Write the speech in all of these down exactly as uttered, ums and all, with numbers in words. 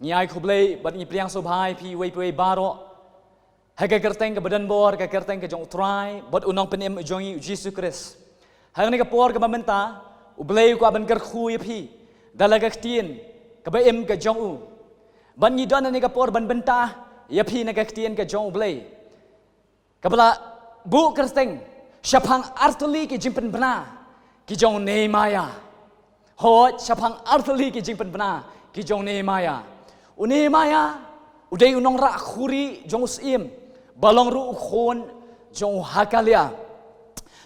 Ngi ai khublei bad ngi pdiang sngewbha ïa phi uwei pa uwei baroh ha ka kyrteng kaba donbor, ka kyrteng ka jong U Trai bad U Nongpynim jong ngi U Jisu Khrist. Ha kane ka por kaba mynta U Blei u kwah ban kyrkhu ïa phi da la ka ktien kaba im ka jong u. Bad ngi don ha kane ka por ban bynta ïa phi na ka ktien ka jong U Blei, kaba la buh kyrteng Shaphang Artylli ki Jingpynbna ki jong u Nehemiah. Hooid, Shaphang Artylli ki Jingpynbna ki jong u Nehemiah. U Nehemiah u dei u nongrah khuri jong u syiem ba long ruh u khun jong u Hakaliah.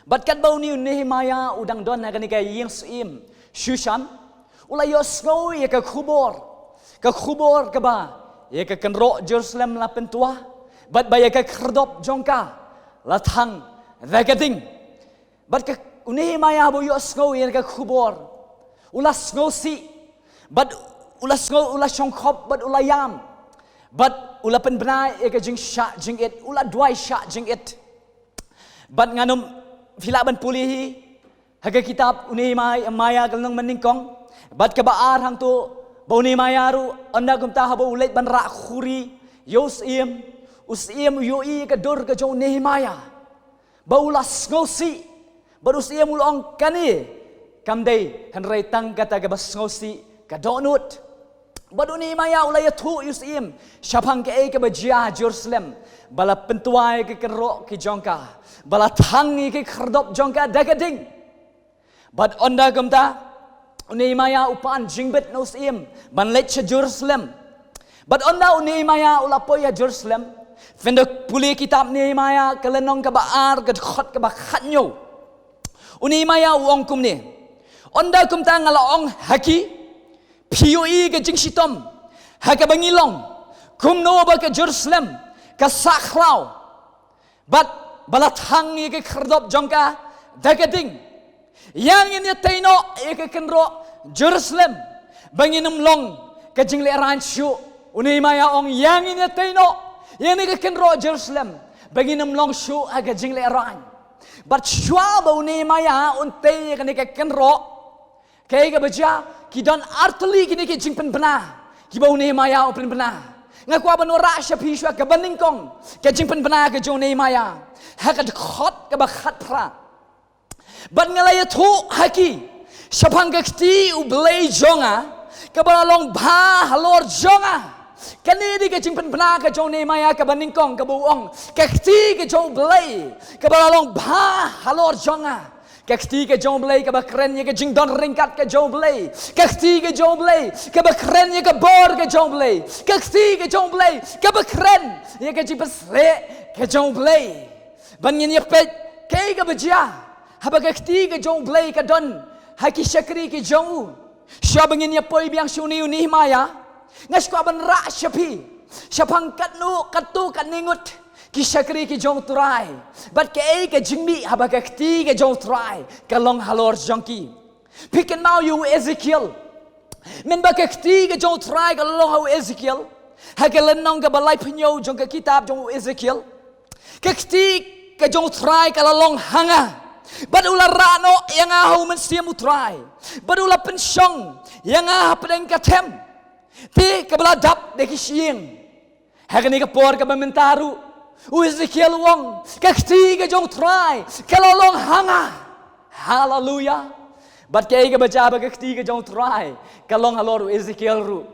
Bad katba une u Nehemiah u dang don ha kane ka ïing syiem Shushan, u la ïohsngew ïa ka khubor, ka khubor kaba ïa ka kynroh Jerusalem la pyntwa bad ba ïa ka khyrdop jong ka la thang da ka ding. Bad ka, u Nehemiah haba u ïohsngew ïa ka khubor, u la sngewsih bad u la sngew, u la shongkhop bad u la ïam bad u la pynbna ïa ka jingshah jingit, u la duwai shah jingit. Bad ngan ym, phi lah ban pule hi ha ka kitab u Nehemiah, Nehemiah ka lynnong mynnyngkong. Bad kaba ar hangto, ba u Nehemiah ruh, ynda kumta haba u leit ban rah khuri ïa u syiem, u syiem u ïohi ïa ka dur ka jong u Nehemiah, ba u la sngewsih. Bad u syiem u la ong, kane kam dei hynrei tang kata kaba sngewsih ka dohnud. Bad u Nehemiah u la ïathuh ïa u syiem shaphang kaei kaba jia ha Jerusalem, ba la pyntwa ïa ki kynroh ki jong ka, ba la thang ïa ki khyrdop jong ka da ka ding. Bad ynda kumta, u Nehemiah u pan jingbit na u syiem ban leit sha Jerusalem. Bad ynda u Nehemiah u la poi ha Jerusalem, phin da pule kitab Nehemiah ka lynnong kaba ar, ka dkhot kaba khathynñiew, u Nehemiah u ong kumne: Ynda kumta nga la ong ha ki, phi ïohi ka jingshitom ha kaba ngi long, kumno ba ka Jerusalem ka sah khraw bad ba la thang ïa ka khyrdop jong ka da ka ding. Ïa ngin ïatei noh ïa ka kynroh Jerusalem ba ngin ym long ka jinglehrain shuh. U Nehemiah ong, ïa ngin ïatei noh ïa kane ka kynroh Jerusalem ba ngin ym long shuh ha ka jinglehrain. Bad shuwa ba u Nehemiah un tei ïa kane ka kynroh, kaei kaba jia, ki don artylli kine ki jingpynbna kiba u Nehemiah u pynbna. Nga kwah ban wanrah sha phi shuwa kaba nyngkong ka jingpynbna ka jong u Nehemiah ha ka dkhot kaba khatphra. Bad nga la ïathuh ha ki shaphang ka kti U Blei jong nga kaba la long bha halor jong nga. Kane dei ka jingpynbna ka jong u Nehemiah kaba nyngkong, kaba u ong, ka kti ka jong U Blei kaba la long bha halor jong nga. Ka kti ka jong U Blei kaba kren ïa ka jingdon ryngkat ka jong U Blei. Ka kti ka jong U Blei kaba kren ïa ka bor ka jong U Blei. Ka kti ka jong U Blei kaba kren ïa ka jingpynshlur ka jong U Blei. Ban ngin ïa peit kaei kaba jia haba ka kti ka jong U Blei ka don ha ki shakri ki jong u. Shuwa ba ngin ïa poi biang sha une u Nehemiah, nga sngewkwah ban rah sha phi shaphang katno, katto katne ngut ki shakri ki jong U Trai bad kaei ka jingmih haba ka kti ka jong U Trai ka long halor jong ki. Phi kynmaw ïa u Ezekiel. Mynba ka kti ka jong U Trai ka long ha u Ezekiel, ha ka lynnong kaba laiphew hynñiew jong ka kitab jong u Ezekiel, ka kti ka jong U Trai ka la long ha nga, bad u la rah noh ïa nga ha u Mynsiem U Trai, bad u la pynshong ïa nga hapdeng ka them te kaba la dap da ki shyieng. Ha kane ka por kaba mynta ruh, u Ezekiel u ong, ka kti ka jong U Trai ka la long ha nga. Haleluya. Bad kaei kaba jia, ba ka kti ka jong U Trai ka long halor u Ezekiel ruh.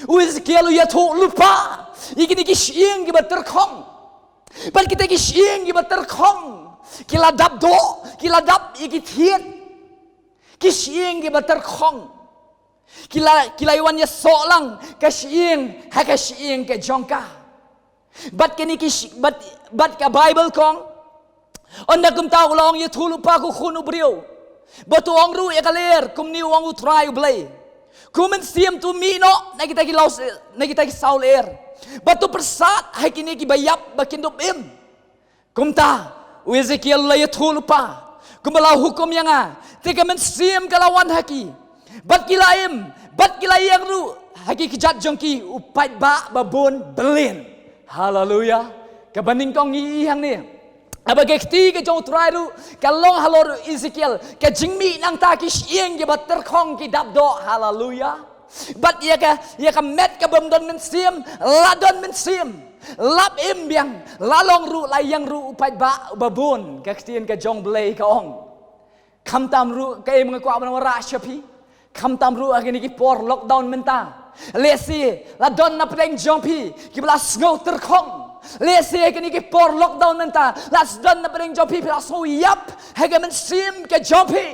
U Ezekiel u ïathuh lypa ïa kine ki shyieng kiba tyrkhong. Bad kita ki shyieng kiba tyrkhong ki la dap doh, ki la dap ïa ki thied. Ki shyieng kiba tyrkhong ki la, ki la ïa wan ïasoh lang ka shyieng ha ka shyieng ka jong ka. Bad kine ki sh-, bad, bad ka Baibl ka ong, ynda kumta u la ong, ïathuh lypa, ko khun u briew, bad to ong ruh ïa ka lyer, kumne u ong U Trai U Blei: Ko mynsiem to mih noh na kita ki law, na kita ki saw lyer, bad to pyrsad ha kine kiba ïap ba kin dup im. Kumta u Ezekiel u la ïathuh lypa kumba la hukum ïa nga, te ka mynsiem ka la wan ha ki, bad ki la im, bad ki la ïeng ruh ha ki kjat jong ki u paidbah ba bun byllien. Haleluya. Kaba nyngkong ngi i hangne, haba ka kti ka jong U Trai ruh ka long halor u Ezekiel, ka jingmih nangta ki shyieng kiba tyrkhong ki dap doh. Haleluya. Bad ïa ka, ïa ka met ka bym don mynsiem, la don mynsiem. Lap im biang, la long ruh, la ïeng ruh u paidbah uba bun, ka ktien ka jong Blei ka ong. Khamtam ruh, kaei nga kwah ban wanrah sha phi. Khamtam ruh ha kine ki por lockdown mynta. Lehse la don na pdeng jong phi kiba la sngew tyrkhong. Lehse ha kine ki por lockdown mynta la don na pdeng jong phi, phi la sngew ïap ha ka mynsiem ka jong phi.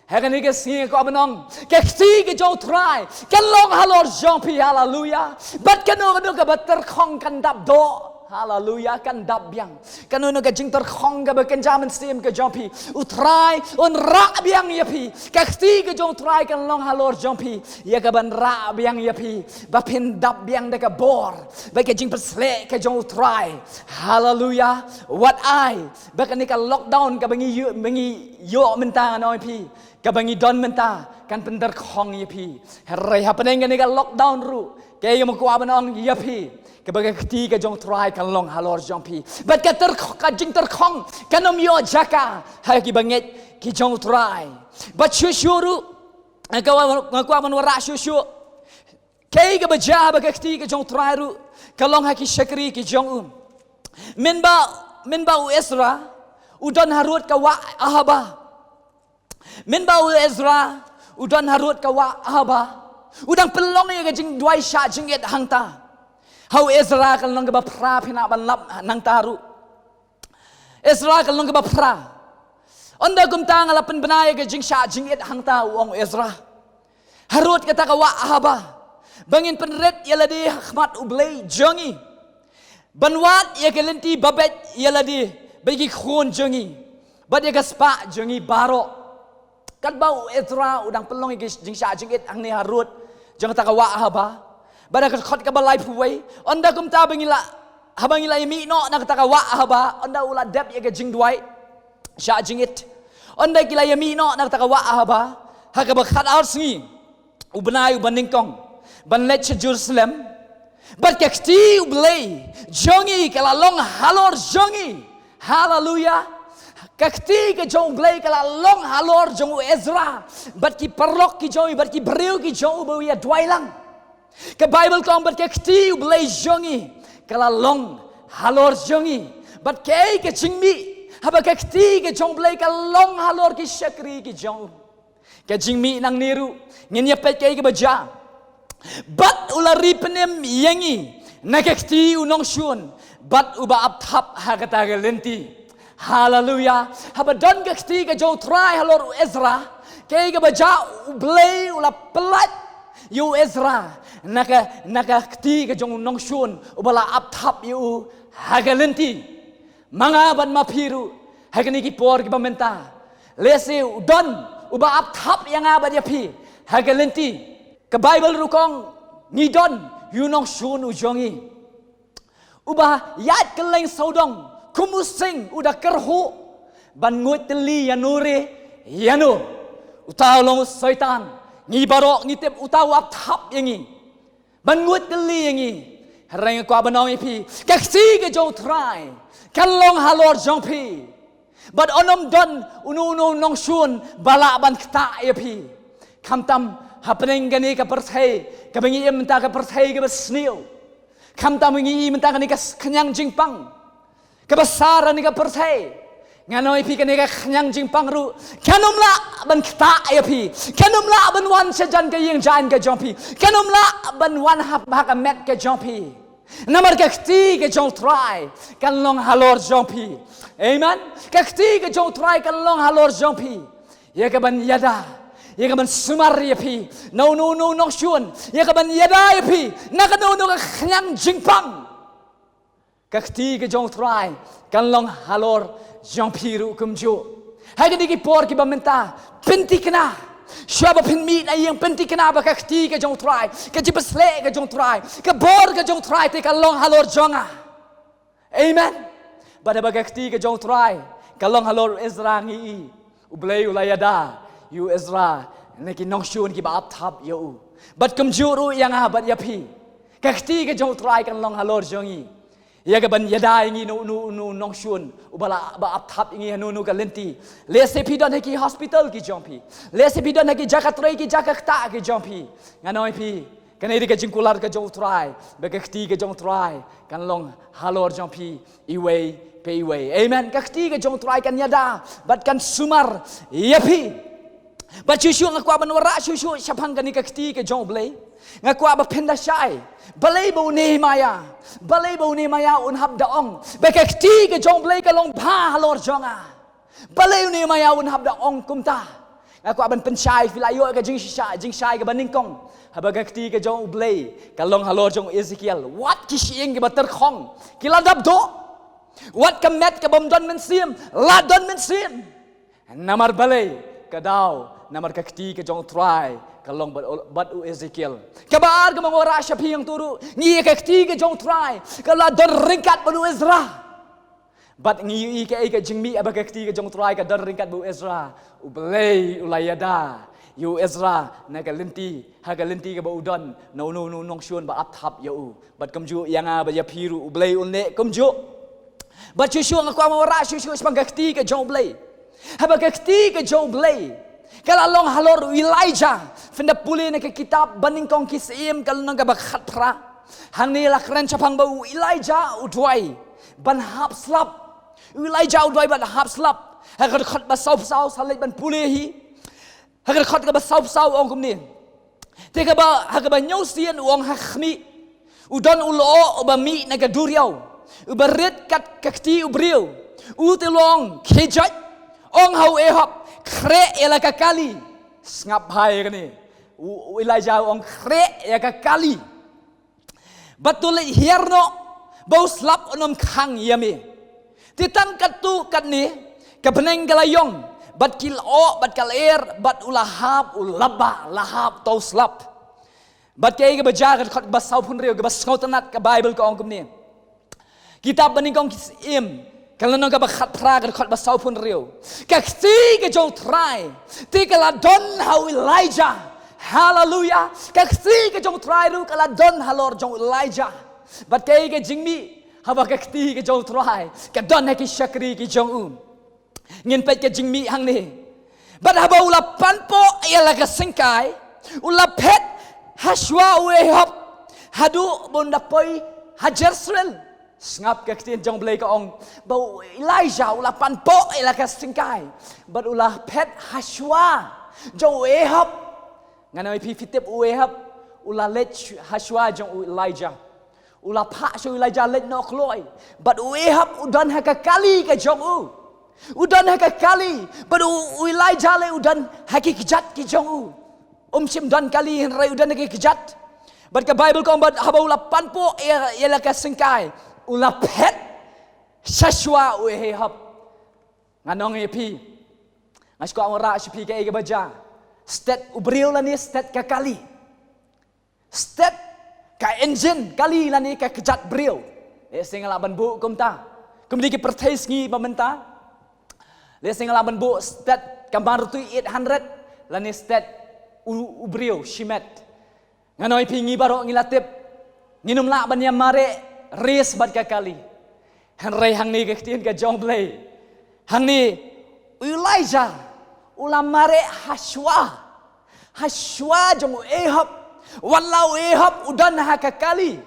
Ha kane ka sngi nga kwah ban ong, ka kti ka jong U Trai kan long halor jong phi, haleluya. Bad kano kano kaba tyrkhong kan dap doh, haleluya, kan dap biang. Kano kano ka jingtyrkhong kaba kynja mynsiem ka jong phi, U Trai un rah biang ïa phi. Ka kti ka jong U Trai kan long halor jong phi, ïa kaban rah biang ïa phi ba phin dap biang da ka bor bad ka jingpynshlur ka jong U Trai. Haleluya. Wat ai ba kane ka lockdown kaba ngi ïoh, ba ngi ïoh mynta, nga ong ïa phi, kaba ngi don mynta kan pyntyrkhong ïa phi. Hynrei hapdeng kane ka lockdown ruh, kaei nga kwah ban ong ïa phi, kaba ka kti ka jong U Trai kan long halor jong phi. Bad ka tyrkh-, ka jingtyrkhong kan ym ïoh jaka ha kiba ngeit ki jong U Trai. Bad shuh shuh ruh, nga kwah, nga kwah ban wanrah shuh shuh, kaei kaba jia ba ka kti ka jong U Trai ruh ka long ha ki shakri ki jong u. Mynba, mynba u Ezra u don harud ka wah Ahaba. Mynba u Ezra u don harud ka wah Ahaba, u dang pynlong ïa ka jingduwai shah jingit hangta. Ha u Ezra ka lynnong kaba phra, phin nang ban lap nangta ruh. Ezra ka lynnong kaba phra. Ynda kumta nga la pynbna ïa ka jingshah jingit hangta, u ong u Ezra, harud kata ka wah Ahaba, ba ngin pynrit ïa lade ha khmat U Blei jong ngi, ban wad ïa ka lynti babeit ïa lade bad ïa ki khun jong ngi bad ïa ka spah jong ngi baroh. Katba u Ezra u dang pynlong ïa ka jingshah jingit hangne harud jong kata ka wah Ahaba, bad ha ka dkhot kaba laiphew wei, ynda kumta ba ngi la, haba ngi la ïa mih noh na kata ka wah Ahaba, ynda u la dep ïa ka jingduwai shah jingit, ynda ki la ïa mih noh na kata ka wah Ahaba, ha kaba khatar sngi u bnai uba nyngkong ban leit sha Jerusalem. Bad ka kti U Blei jong ngi ka la long halor jong ngi. Haleluya. Ka kti ka jong U Blei ka la long halor jong u Ezra bad ki paralok ki jong u, bad ki briew ki jong u ba u ïa duwai lang. Ka Baibl ka ong, bad ka kti U Blei jong ngi ka la long halor jong ngi. Bad kaei ka jingmih haba ka kti ka jong U Blei ka long halor ki shakri ki jong u? Ka jingmih nangne ruh, ngin ïa peit kaei kaba jia. Bad u la ri pynim ïa ngi na ka kti u nongshun bad uba ap thap ha kata ka lynti. Haleluya. Haba don ka kti ka jong U Trai halor u Ezra, kaei kaba jia? U Blei u la pyllait ïa u Ezra na ka, na ka kti ka jong u nongshun uba la ap thap ïa u ha ka lynti. Ma nga bad ma phi ruh, ha kine ki por kiba mynta, lehse u don uba ap thap ïa nga bad ïa phi ha ka lynti. Ka Baibl ruh ka ong, ngi don ïa u nongshun u jong ngi uba ïaid kylleng sawdong kum u sing u da kyrhuh ban nguid tylli ïano re ïano. Uta u long u Soitan. Ngi baroh ngi tip uta u ap thap ïa ngi ban nguid tylli ïa ngi. Hynrei nga kwah ban ong ïa phi, ka kti ka jong U Trai kan long halor jong phi. Bad un ym don uno uno u nongshun ba lah ban ktah ïa phi. Khamtam hapdeng kane ka pyrthei kaba ngi im mynta, ka pyrthei kaba sniew. Khamtam ngi im mynta kane ka khñiang jingpang kaba sar ha kane ka pyrthei. Ngan ong ïa phi, kane ka khñiang jingpang ruh kan ym lah ban ktah ïa phi. Kan ym lah ban wan sha jan ka ïing jaiñ ka jong phi. Kan ym lah ban wan ha, ha ka met ka jong phi. Namar ka kti ka jong U Trai kan long halor jong phi. Amen. Ka kti ka jong U Trai kan long halor jong phi. Ïa kaban ïada, ïa kaban sumar ïa phi na uno uno u nongshun, ïa kaban ïada ïa phi na kano kano ka khñiang jingpang. Ka kti ka jong U Trai kan long halor jong phi ruh kumjuh. Ha kine ki por kiba mynta, pynthikna. Shuwa ba phin mih na ïing, pynthikna ba ka kti ka jong U Trai, ka jingpynshlur ka jong U Trai, ka bor ka jong U Trai te ka long halor jong nga. Amen. Bad haba ka kti ka jong U Trai ka long halor u Ezra, ngi i U Blei u la ïada ïa u Ezra na ki nongshun kiba ap thap ïa u. Bad kumjuh ruh ïa nga bad ïa phi, ka kti ka jong U Trai kan long halor jong ngi. Ïa kaban ïada ïa ngi uno uno uno u nongshun uba la ba ap thap ïa ngi ha uno uno ka lynti. Lehse phi don ha ki hospital ki jong phi. Lehse phi don ha ki jaka trei ki jaka ktah ki jong phi. Ngan ong ïa phi, kane dei ka jingkular ka jong U Trai, ba ka kti ka jong U Trai kan long halor jong phi iwei pa iwei. Amen. Ka kti ka jong U Trai kan ïada bad kan sumar ïa phi. Bad shuh shuh nga kwah ban wanrah shuh shuh shaphang kane ka kti ka jong U Blei. Nga kwah ba phin da shai. Balei ba u Nehemaïa, balei ba u Nehemaïa un hap da ong ba ka kti ka jong U Blei ka long bha halor jong nga? Balei u Nehemaïa un hap da ong kumta? Nga kwah ban pynshai, phi la ïoh ka jingshisha, jingshai kaba nyngkong. Haba ka kti ka jong U Blei ka long halor jong u Ezekiel, wat ki shyieng kiba tyrkhong ki la dap duh. Wat ka met kabym don mynsiem la don mynsiem. Namar balei? Ka daw namar ka kti ka jong U Trai ka long bad, bad u Ezekiel. Kaba ar kaba nga wanrah sha phi hangto ruh, ngi ïa ka kti ka jong U Trai ka la don ryngkat bad u Ezra. Bad ngi ïohi kaei ka jingmih haba ka kti ka jong U Trai ka don ryngkat bad u Ezra. U Blei u la ïada ïa u Ezra na ka lynti, ha ka lynti kaba u don, na uno uno u nongshun ba ap thap ïa u. Bad kumjuh ïa nga bad ïa phi ruh U Blei un leh kumjuh. Bad shuh shuh nga kwah ban wanrah shuh shuh shaphang ka kti ka jong U Blei. Haba ka kti ka jong U Blei ka la long halor u Elijah. Phin da pule na ka kitab Banyngkong ki Syiem ka lynnong kaba khatphra. Hangne la kren shaphang ba u Elijah u duwai ban hap slap. U Elijah u duwai ban hap slap. Ha ka dkhot ba sawphew saw sa leit ban pule hi. Ha ka dkhot kaba sawphew saw ong kumne. Te kaba, ha kaba hynñiew sien u ong ha khmih. U don u lyoh uba mih na ka duriaw, uba rit kat ka kti u briew. U te long khie jait. Ong ha u Ahab, khreh ïa la ka kali. Sngap bha ïa kane. U, u Elijah u ong khreh ïa ka kali. Bad to leit hiar noh ba u slap un ym khang ïa me. Te tang katto katne ka bneng ka la ïong bad ki lyoh bad ka lyer bad u la hap, u la bah, la hap to u slap. Bad kaei kaba jia, ka dkhot ba sawphew hynriew, kaba sngewtynnat, ka Baibl ka ong kumne. Kitab Banyngkong ki Syiem ka lynnong kaba khatphra, ka dkhot ba sawphew hynriew. Ka kti ka jong U Trai te ka la don ha u Elijah. Haleluya. Ka kti ka jong U Trai ruh ka la don halor jong u Elijah. Bad kaei ka jingmih haba ka kti ka jong U Trai ka don ha ki shakri ki jong u? Ngin peit ka jingmih hangne. Bad haba u la panpoh ïa la ka syngkai, u la phet hashwa u Ahab haduh ba un da poi ha Jezreel. Sngap, ka ktien jong U Blei ka ong ba u Elijah u la panpoh ïa la ka syngkai bad u la phet hashwa jong u Ahab. Ngan ong ïa phi, phi tip u Ahab u la leit sh-, hashwa jong u Elijah. U la phah sha u Elijah leit noh kloi. Bad u Ahab u don ha ka kali ka jong u. U don ha ka kali. Bad u, u Elijah lei u don ha ki kjat ki jong u. Um shym don kali hynrei u don ha ki kjat. Bad ka Baibl ka ong bad haba u la panpoh ïa, ïa la ka syngkai, u la phet shashwa u Ahab. Ngan ong ïa phi, nga sngewkwah wanrah sha phi kaei kaba jia. Stet u briew lane stet ka kali? Stet ka engine kali lane ka kjat briew? Lehse nga lah ban buh kumta. Kumne ki pyrthei sngi ba mynta, lehse nga lah ban buh stet ka Maruti eight hundred lane stet u, u briew shimet. Ngan ong ïa phi, ngi baroh ngi la tip, ngin ym lah ban ïa mareh race bad ka kali. Hynrei hangne ka ktien ka jong U Blei. Hangne u Elijah u la mareh hashwa, hashwa jong u Ahab. Wat la u Ahab u don ha ka kali,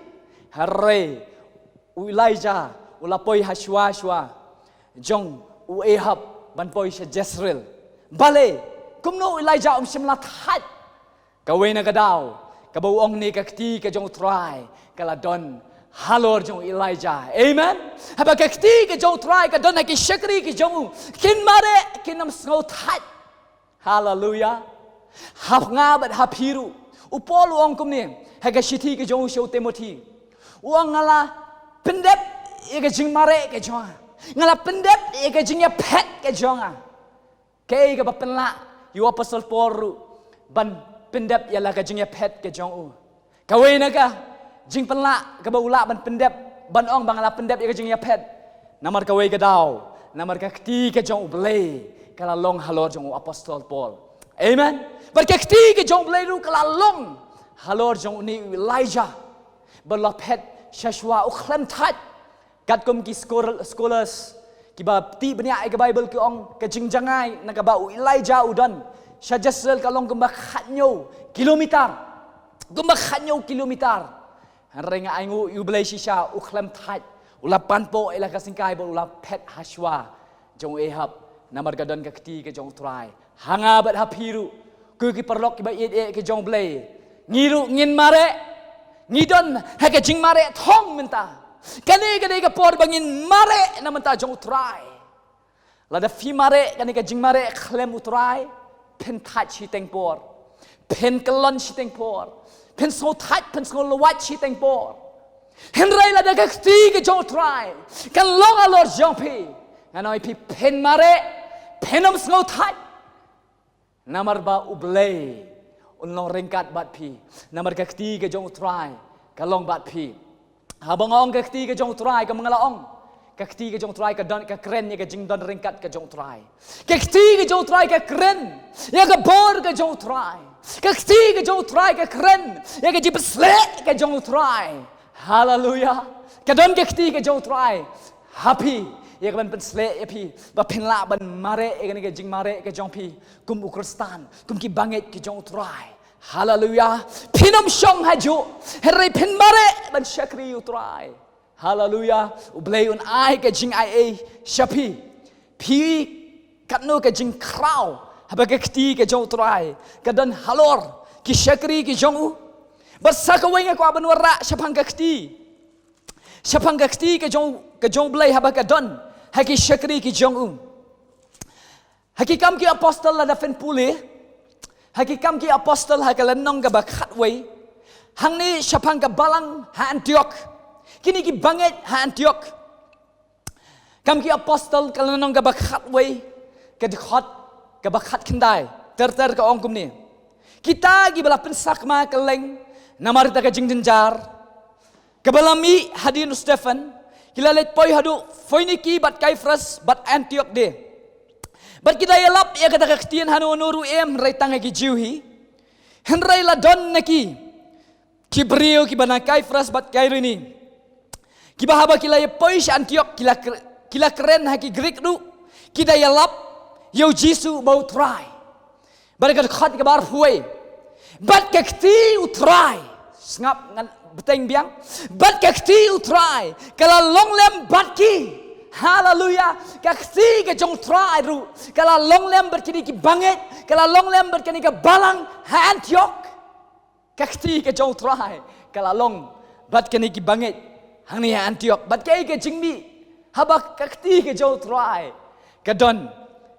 hynrei u Elijah u la poi hashwa shwa jong u Ahab ban poi sha Jezreel. Balei? Kumno u Elijah um shym la thait? Kawei na ka daw kaba u ong ne, ka kti ka jong U Trai ka la don halor jong u Elijah. Amen. Haba ka kti ka jong U Trai ka don ha ki shakri ki jong u, kin mareh, kin ym sngew thait. Haleluya. Hap nga bad hap phi ruh. U Paul u ong kumne ha ka shithi ka jong u sha u Timothi. U ong, nga la pyndep ïa ka jingmareh ka jong nga. Nga la pyndep ïa ka jingïaphet ka jong nga. Kaei kaba pynlah ïa u Apostol Paul ruh ban pyndep ïa la ka jingïaphet ka jong u? Kawei na ka jingpynlah kaba u lah ban pyndep, ban ong ba nga la pyndep ïa ka jingïaphet. Namar kawei ka daw, namar ka kti ka jong U Blei ka la long halor jong u Apostol Paul. Amen. Bad ka kti ka jong U Blei ruh ka la long halor jong une u Elijah. Ba la phet shashwa, u khlem thait. Katkum ki scholars, kiba tip bniah ïa ka Baibl ki ong ka jingjngai na kaba u Elijah u don sha Jezreel ka long kumba khatnyo kilometer. Kumba khatnyo kilometer. Hynrei nga ai nguh ïa u Blei shisha u khlem thait, u la pan poh ïa la ka syngkai bad u la phet ha shuwa jong u Ahab. Namar ka don ka kti ka jong u Trai ha nga bad ha phi ruh. Ko ki paralok kiba ïeit ki jong u Blei, ngi ruh ngin mareh. Ngi don ha ka jingmareh thong mynta. Kane ka dei ka por ba ngin mareh na bynta jong u Trai. Lada phi mareh kane ka jingmareh khlem u Trai, phin thait shiteng por, phin kyllon shiteng por, phin sngewthait, phin sngewlwait shiteng por. Hynrei lada ka kti ka jong u Trai kan long halor jong phi, ngan ong ïa phi, phin mareh, phin ym sngewthait. Namar ba u Blei un long ryngkat bad phi. Namar ka kti ka jong u Trai ka long bad phi. Haba nga ong ka kti ka jong u Trai, ka manga la ong, ka kti ka jong u Trai ka don, ka kren ïa ka jingdon ryngkat ka jong u Trai. Ka kti ka jong u Trai ka kren ïa ka bor ka jong u Trai. Ka kti ka jong u Trai ka kren ïa ka jingpynshlur ka jong u Trai. Haleluya. Ka don ka kti ka jong u Trai ha phi, ïa ka ban pynshlur ïa phi ba phin lah ban mareh ïa kane ka jingmareh ka jong phi kum u Khristan, kum ki bangeit ka jong u Trai. Haleluya. Phin ym shong hajuh, hynrei phin mareh ban shakri u Trai. Haleluya. U Blei un ai ka jingai ei sha phi. Phi katno ka jingkhraw haba ka kti ka jong u Trai ka don halor ki shakri ki jong u. Bad sa kawei nga kwah ban wanrah shaphang ka kti, shaphang ka kti ka jong, ka jong u Blei haba ka don ha ki shakri ki jong u. Ha ki Kam ki Apostol lada phin pule ha ki Kam ki Apostol ha ka lynnong kaba khatwei, hangne shaphang ka balang ha Antiok, kine ki bangeit ha Antiok. Kam ki Apostol ka lynnong kaba khatwei, ka dkhot kaba khatkhyndai, ter ter ka ong kumne: Kita kiba la pynsakma kylleng namar ïa ka jingjynjar kaba la mih hadien u Stephan, ki la leit poi haduh Phoiniki bad Saipras bad Antiok de. Bad ki da ïalap ïa kata ka ktien hano hano ruh em, hynrei tang ïa ki Jiw hi. Hynrei la don na ki ki briew kiba na Saipras bad Kirene, kiba haba ki la ïapoi sha Antiok, ki la kr-, ki la kren ha ki Grik ruh, ki da ïalap ïa u Jisu ba u Trai. Bad ka dkhot kaba arphew wei: Bad ka kti u Trai, sngap ngan bteng biang, bad ka kti u Trai ka la long lem bad ki. Haleluya. Ka kti ka jong u Trai ruh ka la long lem bad kine ki bangeit, ka la long lem bad kane ka balang ha Antiok. Ka kti ka jong u Trai ka la long bad kane ki bangeit hangne ha Antiok. Bad kaei ka jingmih haba ka kti ka jong u Trai ka don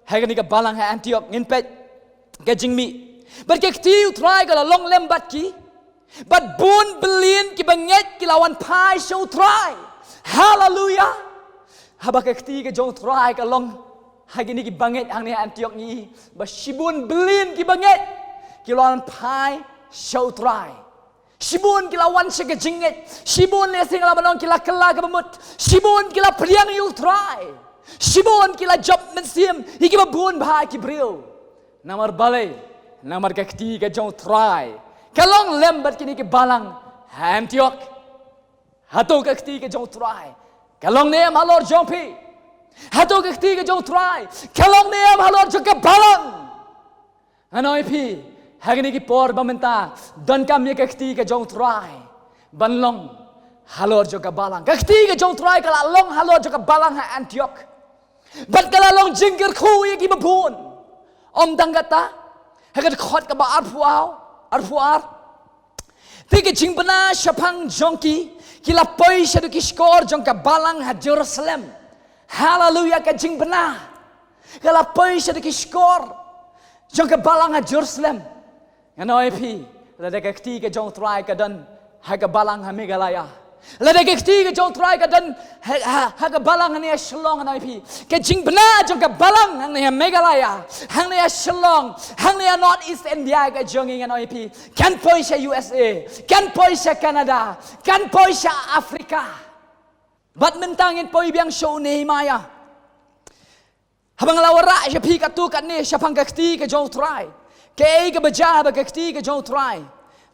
ha kane ka balang ha Antiok? Ngin peit ka jingmih. Bad ka kti u Trai ka la long lem bad ki, bad bun byllian ki bangeit ki la wan phai sha u Trai. Haleluya. Haba ka kti ka jong u Trai ka long ha kine ki bangeit hangne ha Antiok, ngi i ba shibun byllian ki bangeit ki la wan phai sha u Trai. Shibun ki la wan sha ka jingngeit. Shibun lehse nga lah ban ong ki la kylla kaba mut. Shibun ki la pdiang ïa u Trai. Shibun ki la jop mynsiem ïa kiba bun bha ki briew. Namar balei? Namar ka kti ka jong u Trai ka long lem bad kine ki balang ha Antiok. Hato ka kti ka jong u Trai ka long ne em halor jong phi? Hato ka kti ka jong u Trai ka long ne em halor jong ka balang? Ngan ong ïa phi, ha kine ki por ba mynta, donkam ïa ka kti ka jong u Trai ban long halor jong ka balang. Ka kti ka jong u Trai ka la long halor jong ka balang ha Antiok. Bad ka la long jingkyrkhu ïa kiba bun. Ym tang kata, ha ka dkhot kaba arphew ar, arphew ar, te ka jingbna shaphang jong ki, ki la poi shaduh ki shkor jong ka balang ha Jerusalem. Haleluya, ka jingbna ka la poi shaduh ki shkor jong ka balang ha Jerusalem. Ngan ong ïa phi, lada ka kti ka jong u Trai ka don ha ka balang ha Meghalaya, lada ka kti ka jong u Trai ka don ha, ha, ha ka balang hangne ha Shillong, ngan ong ïa phi, ka jingbna jong ka balang hangne ha Meghalaya, hangne ha Shillong, hangne ha North East India ka jong ngi, ngan ong ïa phi, kan poi sha U S A, kan poi sha Canada, kan poi sha Africa. Bad mynta ngin poi biang sha u Nehemiah. Haba nga la wanrah sha phi katto katne shaphang ka kti ka jong u Trai, kaei kaba jia haba ka kti ka jong u Trai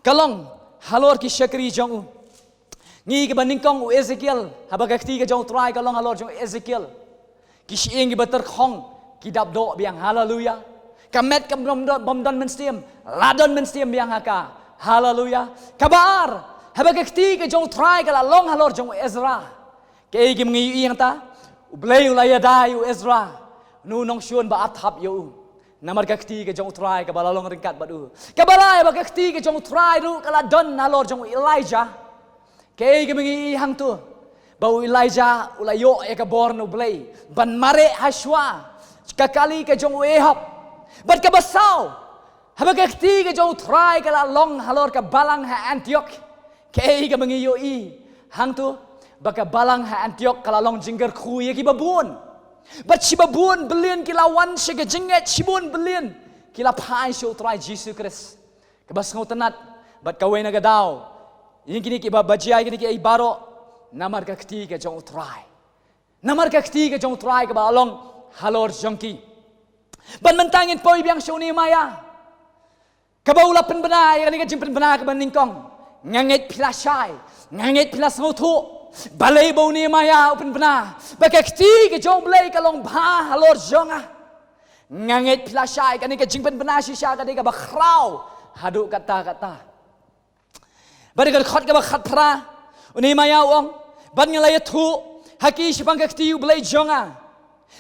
ka long halor ki shakri jong u? Ngi kiba nyngkong u Ezekiel, haba ka kti ka jong u Trai ka long halor jong u Ezekiel, ki shyieng kiba tyrkhong ki dap doh biang. Haleluya. Ka met ka bym don, bym don mynsiem la don mynsiem biang ha ka. Haleluya. Kaba ar, haba ka kti ka jong u Trai ka la long halor jong u Ezra, kaei kaba ngi ïohi hangta? U Blei u la ïada ïa u Ezra, u nongshun ba ap thap ïa u, namar ka kti ka jong u Trai kaba la long ryngkat bad u. Kaba lai, haba ka kti ka jong u Trai ruh ka la don halor jong u Elijah, kaei kaba ngi ïohi hangto? Ba u Elijah u la ïoh ïa ka bor na u Blei ban mareh ha shuwa ka kali ka jong u Ahab. Bad kaba saw, haba ka kti ka jong u Trai ka la long halor ka balang ha Antioch, kaei kaba ngi ïohi hangto? Ba ka balang ha Antioch ka la long jingkyrkhu ïa kiba bun. Bad shibun bun billion ki la wan sha ka jingngeit, shibun billion ki la phai sha u Trai Jisu Khrist. Kaba sngewtynnat, bad kawei na ka daw, ïa kine kiba bajia, ïa kine kiei baroh, namar ka kti ka jong u Trai. Namar ka kti ka jong u Trai kaba la long halor jong ki. Bad mynta ngin poi biang sha u Nehemiah, kaba u la pynbna ïa kane ka jingpynbna kaba nyngkong. Nga ngeit phi la shai, nga ngeit phi la sngewthuh balei ba u Nehemiah u pynbna ba ka kti ka jong u Blei ka long bha halor jong nga. Nga ngeit phi la shai, kane ka jingpynbna shisha ka dei kaba khraw haduh katta katta. Bad ha ka dkhot kaba khatphra, u Nehemiah u ong, bad nga la ïathuh ha ki shaphang ka kti u Blei jong nga,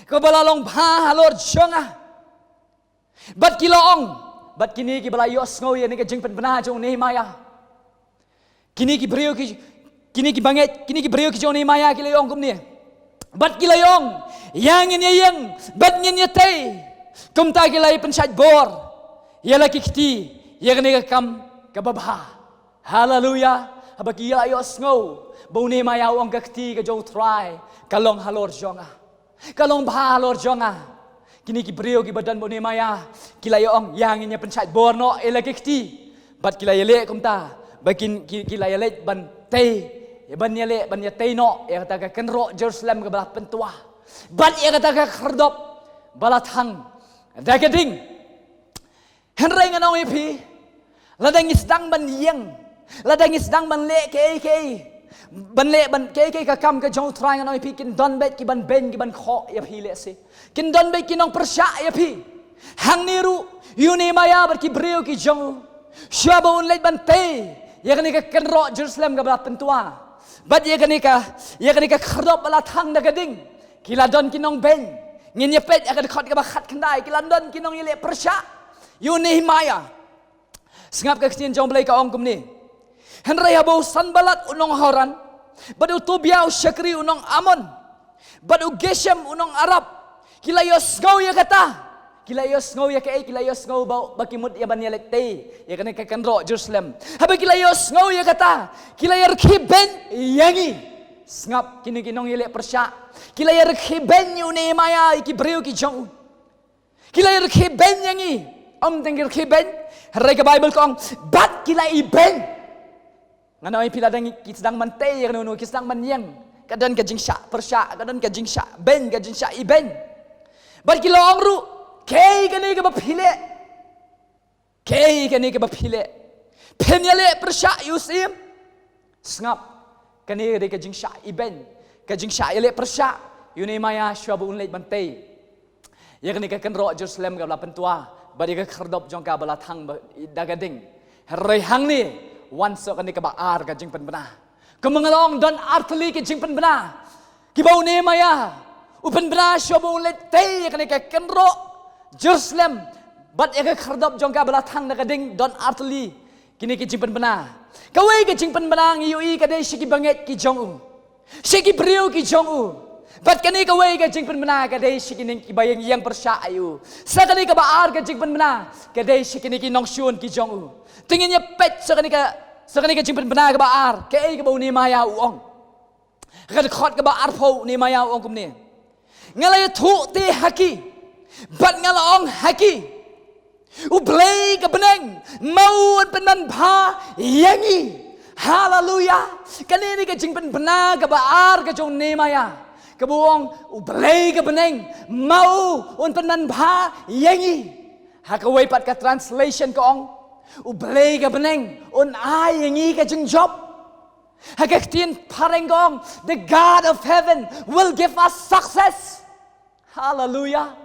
kaba la long bha halor jong nga. Bad ki la ong, bad kine kiba la ïohsngew ïa kane ka jingpynbna jong u Nehemiah, kine ki briew ki, kine ki bangeit, kine ki briew ki jong u Nehemiah ki la ong kumne. Bad ki la ong, ïa ngin ïa ïeng bad ngin ïa tei. Kumta ki la ïa pynshait bor ïa la ki kti ïa kane ka kam kaba bha. Haleluya. Haba ki la ïohsngew ba u Nehemiah u ong ka kti ka jong u Trai ka long halor jong nga, ka long bha halor jong nga, kine ki briew kiba don bad u Nehemiah ki la ïa ong, ïa ngin ïa pynshait bor noh ïa la ki kti. Bad ki la ïaleh kumta, ba kin, ki, ki la ïaleh ban tei, ban ïaleh, ban ïatei noh ïa kata ka kynroh Jerusalem kaba la pyntwa, bad ïa kata ka khyrdop ba la thang da ka ding. Hynrei ngan ong ïa phi, lada ngi sdang ban ïeng, lada ngi sdang ban leh kaei kaei, ban leh ban kaei kaei ka kam ka jong u Trai, ngan ong ïa phi, kin don beit ki ban beiñ, ki ban khoh ïa phi lehse. Kin don beit ki nongpyrshah ïa phi. Hangne ruh ïa u Nehemiah bad ki briew ki jong u, shuwa ba un leit ban tei ïa kane ka kynroh Jerusalem kaba la pyntwa, bad ïa kane ka, ïa kane ka khyrdop ba la thang da ka ding, ki la don ki nongbeiñ. Ngin ïa peit ïa ka dkhot kaba khatkhyndai, ki la don ki nongïaleh pyrshah ïa u Nehemiah. Sngap ka ktien jong u Blei ka ong kumne. Hynrei haba u Sanballat u nong Horon, bad u Tobia u shakri u nong Amon, bad u Geshem u nong Arab, ki la ïohsngew ïa kata. Ki la ïohsngew ïa kaei? Ki la ïohsngew ba, ba ki mut ïa ban ïaleit tei ïa kane ka kynroh Jerusalem. Haba ki la ïohsngew ïa kata, ki la ïa rkhie beiñ ïa ngi. Sngap kine ki nongïaleh pyrshah. Ki la ïa rkhie beiñ ïa u Nehemiah, ïa ki briew ki jong u. Ki la ïa rkhie beiñ ïa ngi. Ym tang ki rkhie beiñ, hynrei ka Baibl ka ong, bad ki la ibeiñ. Ngan ong ïa phi, lada ngi, ki sdang ban tei ïa kano kano, ki sdang ban ïeng, ka don ka jingshah pyrshah, ka don ka jingshah beiñ, ka jingshah ibeiñ. Bad ki la ong ruh, kaei kane kaba phi leh? Kaei kane kaba phi leh? Phin ïaleh pyrshah ïa u syiem? Sngap, kane ka dei ka jingshah ibeiñ, ka jingshah ïaleh pyrshah ïa u Nehemiah shuwa ba un leit ban tei ïa kane ka kynroh Jerusalem kaba la pyntwa, bad ïa ka khyrdop jong ka ba la thang ba, da ka ding. Hynrei hangne wan sha kane kaba ar ka jingpynbna. Kumba nga la ong, don artylli ki jingpynbna kiba u Nehemiah u pynbna shuwa ba un leit tei ïa kane ka kynroh Jerusalem bad ïa ka khyrdop jong ka ba la thang da ka ding. Don artylli kine ki jingpynbna. Kawei ka jingpynbna ngi ïohi ka dei sha ki bangeit ki jong u, sha ki briew ki jong u. Bad kane kawei ka jingpynbna ka dei sha kine kiba ïeng, ïeng pyrshah ïa u. Sa kane kaba ar ka jingpynbna ka dei sha kine ki nongshun ki jong u. Te ngin ïa peit sa kane ka, sa kane ka jingpynbna kaba ar, kaei kaba u Nehemiah u ong. Ka dkhot kaba arphew, u Nehemiah u ong kumne. Nga la ïathuh te ha ki, bad nga la ong ha ki, U Blei ka bneng, ma u un pynman bha ïa ngi. Haleluya. Kane ne ka jingpynbna kaba ar ka jong u Nehemiah, kaba u ong, U Blei ka bneng, ma u un pynman bha ïa ngi. Ha kawei pat ka translation ka ong, U Blei ka bneng un ai ïa ngi ka jingjop. Ha ka ktien phareng ka ong, the God of heaven will give us success. Hallelujah.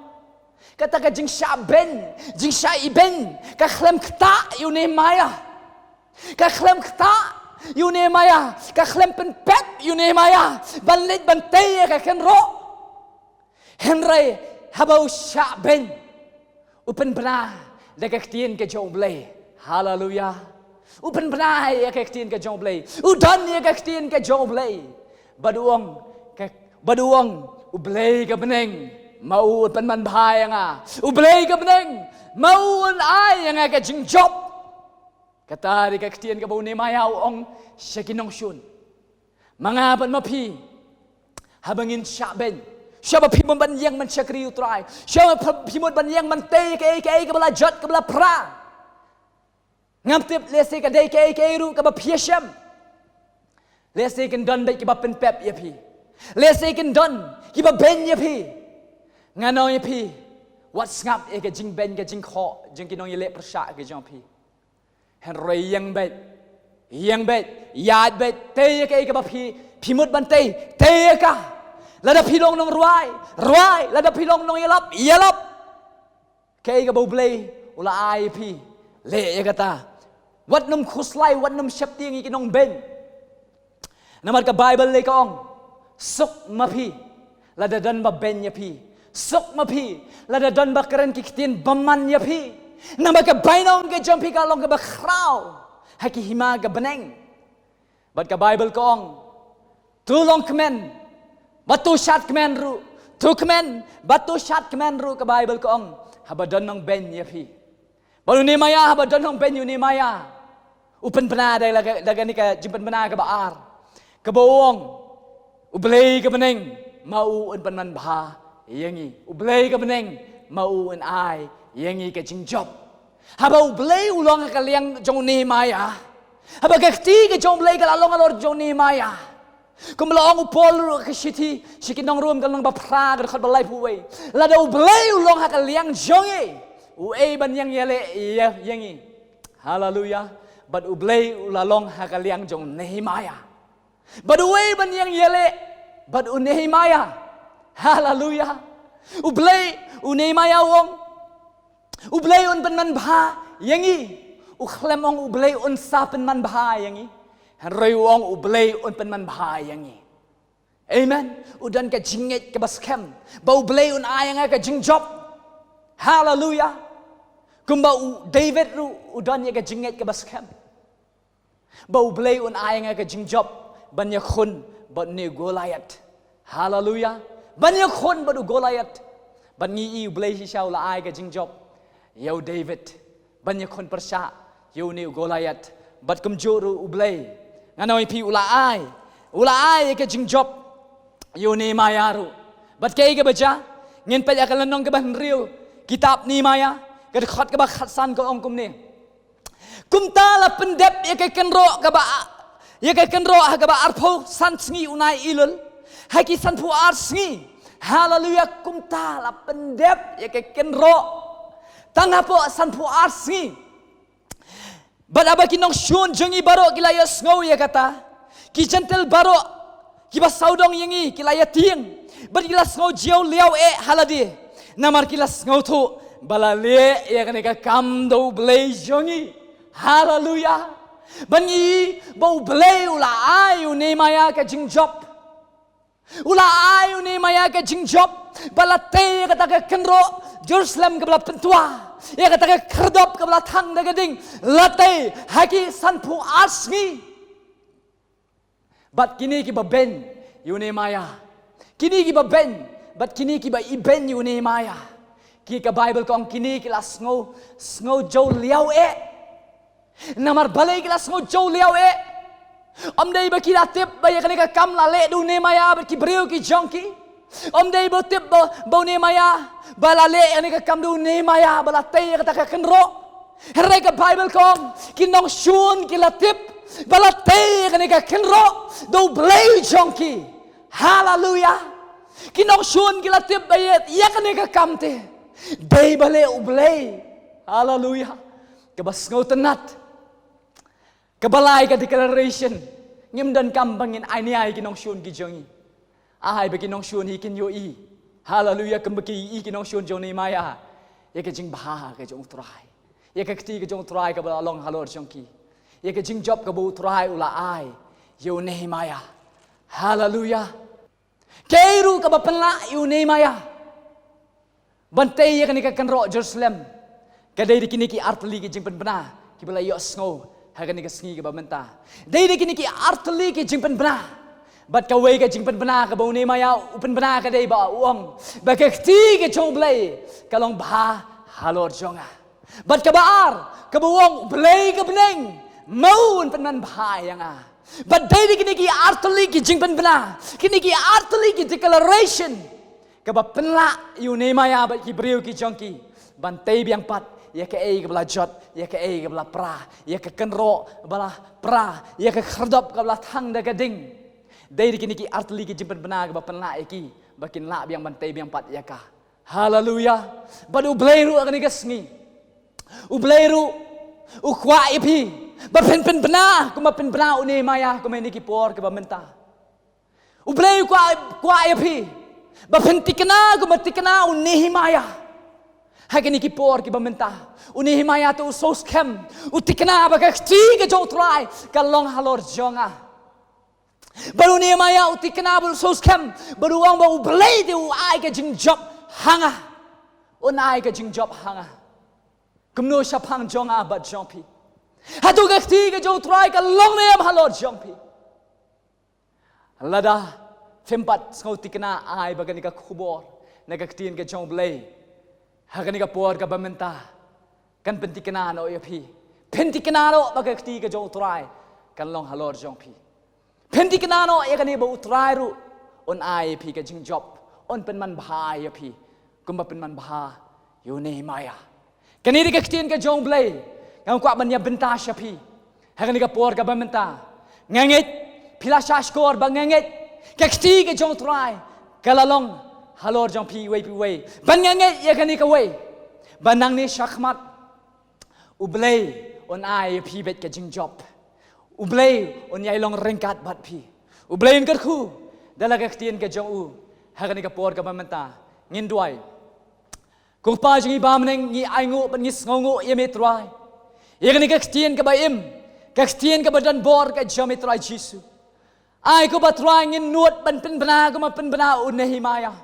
Kata ka jingshah beiñ, jingshah ibeiñ, ka khlem ktah ïa u Nehemiah. Ka khlem ktah ïa u Nehemiah, ka khlem pynpep ïa u Nehemiah ban leit ban tei ïa ka kynroh. Hynrei haba u shah beiñ, u pynbna da ka ktien ka jong U Blei. Haleluya. U pynbna ïa ka ktien ka jong U Blei. U don ïa ka ktien ka jong U Blei. Bad u ong, ka, bad u ong, U Blei ka bneng, ma u un pynman bha ïa nga. U Blei ka bneng, ma u un ai ïa nga ka jingjop. Kata dei ka ktien kaba u Nehemiah u ong sha ki nongshun. Ma nga bad ma phi, haba ngin shah beiñ, shaba phi mut ban ïeng ban shakri U Trai, shaba phi mut ban ïeng ban tei kaei kaei kaba la jot kaba la pra. Ngam tip, lehse ka dei kaei kaei ruh kaba phi ïashem. Lehse kin don bad kiba pynpep ïa phi. Lehse kin don kiba beiñ ïa phi. Ngan ong ïa phi, wat sngap ïa ka jingbeiñ ka jingkhoh jong ki nongïaleh pyrshah ki jong phi. Hynrei ïeng beit, ïeng beit, ïaid beit, tei ïa kaei kaba phi, phi mut ban tei, tei ïa ka. Lada phi long nongrwai, rwai, lada phi long nongïalap, ïalap. Kaei kaba U Blei u la ai ïa phi, leh ïa kata. Wat nym khuslai, wat nym sheptieng ïa ki nongbeiñ. Namar ka Baibl leh ka ong, suk ma phi lada don ba beiñ ïa phi. Suk ma phi lada don ba kren ki ktien bymman ïa phi. Namar ka bainong ka jong phi ka long kaba khraw ha ki hima ka bneng. Bad ka Baibl ka ong, to long kmen bad to shad kmen ruh. To kmen bad to shad kmen ruh, ka Baibl ka ong, haba don nongbeiñ ïa phi. Bad u Nehemiah, haba don nongbeiñ u Nehemiah, u pynbna da la ka, da kane ka jingpynbna kaba ar, kaba u ong, U Blei ka bneng, ma u un pynman bha ïa ngi. U Blei ka bneng, ma u un ai ïa ngi ka jingjop. Haba U Blei u long ha ka liang jong u Nehemiah, haba ka kti ka jong U Blei ka la long halor jong u Nehemiah, kumba la ong u Paul ruh ha ka shithi sha ki nong Rom, ka lynnong ba phra, ka dkhot ba laiphew wei, lada U Blei u long ha ka liang jong ngi, uei ban ïeng ïaleh ïa, ïa ngi? Haleluya. Bad U Blei u la long ha ka liang jong u Nehemiah. Bad uei ban ïeng ïaleh bad u Nehemiah? Haleluya. U Blei, u Nehemiah u ong, U Blei un pynman bha ïa ngi. U khlem ong U Blei un sa pynman bha ïa ngi, hynrei u ong U Blei un pynman bha ïa ngi. Amen. U don ka jingngeit kaba skhem ba U Blei un ai ïa nga ka jingjop. Haleluya. Kumba u David ruh u don ïa ka jingngeit kaba skhem ba U Blei un ai ïa nga ka jingjop ban ïakhun bad une u Goliath. Haleluya. Ban ïakhun bad u Goliath. Bad ngi i U Blei shisha u la ai ka jingjop ïa u David ban ïakhun pyrshah ïa une u Goliath. Bad kumjuh ruh U Blei, ngan ong ïa phi, u la ai, u la ai ïa ka jingjop ïa u Nehemiah ruh. Bad kaei kaba jia? Ngin peit ïa ka lynnong kaba hynriew kitab Nehemiah, ka dkhot kaba khatsan, ka ong kumne: Kumta la pyndep ïa ka kynroh kaba, ïa ka kynroh ha kaba arphew san sngi u nai Elul, ha ki sanphew ar sngi. Haleluya. Kumta la pyndep ïa ka kynroh tang hapoh sanphew ar sngi. Bad haba ki nongshun jong ngi baroh ki la ïohsngew ïa kata, ki Jentil baroh kiba sawdong ïa ngi ki la ïatieng bad ki la sngew jew liaw eh ha lade, namar ki la sngewthuh ba la leh ïa kane ka kam da U Blei jong ngi. Haleluya. Bad ngi i ba U Blei u la ai u Nehemiah ka jingjop. U la ai u Nehemiah ka jingjop ba la tei ïa kata ka kynroh Jerusalem kaba la pyntwa, ïa kata ka khyrdop kaba la thang da ka ding, la tei ha ki sanphew ar sngi. Bad kine kiba beiñ ïa u Nehemiah, kine kiba beiñ bad kine kiba ibeiñ ïa u Nehemiah, ki, ka Baibl ka ong, kine ki la sngew, sngew jew liaw eh. Namar balei ki la sngew jew liaw eh? Ym dei ba ki la tip ba ïa kane ka kam la leh da u Nehemiah bad ki briew ki jong ki. Ym dei ba tip ba, ba u Nehemiah, ba la leh ïa kane ka kam da u Nehemiah ba la tei ïa kata ka kynroh. Hynrei ka Baibl ka ong, ki nongshun ki la tip ba la tei ïa kane ka kynroh da U Blei jong ki. Haleluya. Ki nongshun ki la tip ba ïa, ïa kane ka kam te dei ba leh U Blei. Haleluya. Kaba sngewtynnat, kaba lai ka declaration, Ngim donkam ba ngin ai nia ïa ki nongshun ki jong ngi. Ai ba ki nongshun hi kin ïohi. Haleluya, kumba ki ïohi ki nongshun jong Nehemiah ïa ka jingbha ka jong U Trai, ïa ka kti ka jong U Trai kaba la long halor jong ki, ïa ka jingjop kaba U Trai u la ai ïa u Nehemiah. Haleluya. Kaei ruh kaba pynlah ïa u Nehemiah ban tei ïa kane ka kynroh Jerusalem, ka dei da kine ki artylli ki jingpynbna kiba la ïohsngew ha kane ka sngi kaba mynta. Dei da kine ki artylli ki jingpynbna. Bad kawei ka jingpynbna kaba u Nehemiah u pynbna ka dei ba u ong ba ka kti ka jong U Blei ka long bha halor jong nga. Bad kaba ar, kaba u ong, U Blei ka bneng, mo un pynman bha ïa nga. Bad dei da kine ki artylli ki jingpynbna, kine ki artylli ki declaration kaba pynlah ïa u Nehemiah bad ki briew ki jong ki ban tei biang pat ïa kaei kaba la jot, ïa kaei kaba la pra, ïa ka kynroh ba la pra, ïa ka khyrdop kaba la thang da ka ding. Dei da kine ki artylli ki jingpynbna kaba pynlah ïa ki ba kin lah biang ban tei biang pat ïa ka. Haleluya. Bad U Blei ruh ha kane ka sngi, U Blei ruh u kwah ïa phi ba phin pynbna kumba pynbna u Nehemiah kumba ha kine ki por kiba mynta. U Blei u kwah, kwah ïa phi ba phin thikna kumba thikna u Nehemiah ha kine ki por kiba mynta. U Nehemiah te u sngewskhem, u thikna ba ka kti ka jong U Trai ka long halor jong nga. Bad u Nehemiah u thikna bad u sngewskhem bad u ong ba U Blei te u ai ka jingjop ha nga. Un ai ka jingjop ha nga. Kumno shaphang jong nga bad jong phi? Hato ka kti ka jong U Trai ka long ne em halor jong phi? Lada phim pat sngewthikna, ai ba kane ka khubor na ka ktien ka jong U Blei ha kane ka por kaba mynta kan pynthikna noh ïa phi. Pynthikna noh ba ka kti ka jong U Trai kan long halor jong phi. Pynthikna noh ïa kane ba U Trai ruh un ai ïa phi ka jingjop, un pynman bha ïa phi kumba pynman bha ïa u Nehemiah. Kane dei ka ktien ka jong U Blei nga kwah ban ïa bynta sha phi ha kane ka por kaba mynta. Nga ngeit phi la shah shkor ba nga ngeit ka kti ka jong U Trai ka la long halor jong phi iwei pa iwei. Ban nga ngeit ïa kane kawei ba nangne shakhmat U Blei un ai ïa phi beit ka jingjop. U Blei un ïai long ryngkat bad phi. U Blei un kyrkhu da la ka ktien ka jong u ha kane ka por kaba mynta. Ngin duwai. Ko Pa jong ngi ba ha bneng, ngi ainguh bad ngi sngewnguh ïa me Trai ïa kane ka ktien kaba im, ka ktien kaba don bor ka jong me Trai Jisu. Ai ko Pa Trai ngin nud ban pynbna kumba pynbna u Nehemiah.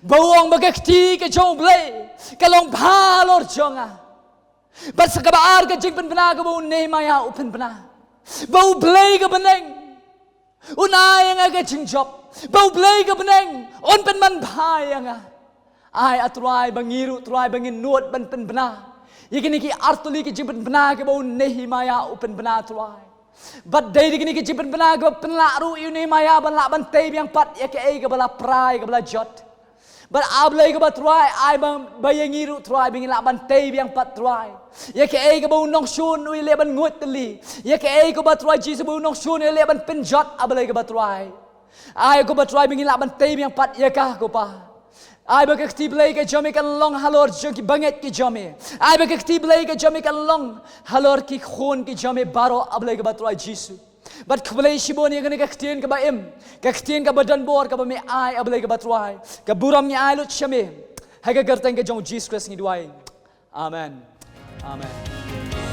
Ba u ong ba ka kti ka jong U Blei ka long bha halor jong nga. Bad sa kaba ar ka jingpynbna kaba u Nehemiah u pynbna ba U Blei ka bneng un ai ïa nga ka jingjop, ba U Blei ka bneng un pynman bha ïa nga. Ai A Trai ba ngi ruh Trai ba ngin nud ban pynbna ïa kine ki artylli ki jingpynbna kaba u Nehemiah u pynbna Trai. Bad dei da kine ki jingpynbna kaba pynlah ruh ïa u Nehemiah ban lah ban tei biang pat ïa kaei kaba la pra, ïa kaba la jot. Bad A Blei ko Pa Trai, ai ba, ba ïa ngi ruh Trai ba ngin lah ban tei biang pat Trai ïa kaei kaba u nongshun u ïaleh ban nguid tylli, ïa kaei ko Pa Trai Jisu ba u nongshun u ïaleh ban pynjot, A Blei ko Pa Trai. Ai ko Pa Trai ba ngin lah ban tei biang pat ïa ka ko Pa. Ai ba ka kti Blei ka jong me kan long halor jong ki bangeit ki jong me. Ai ba ka kti Blei ka jong me kan long halor ki khun ki jong me baroh, A Blei ko Pa Trai Jisu. Bad khublei shibun ïa kane ka ktien kaba im, ka ktien kaba don bor kaba me ai, A Blei ko Pa Trai. Ka burom ngi ai lut sha me. Ha ka kyrteng ka jong u Jisu Khrist ngi duwai. Amen. Amen.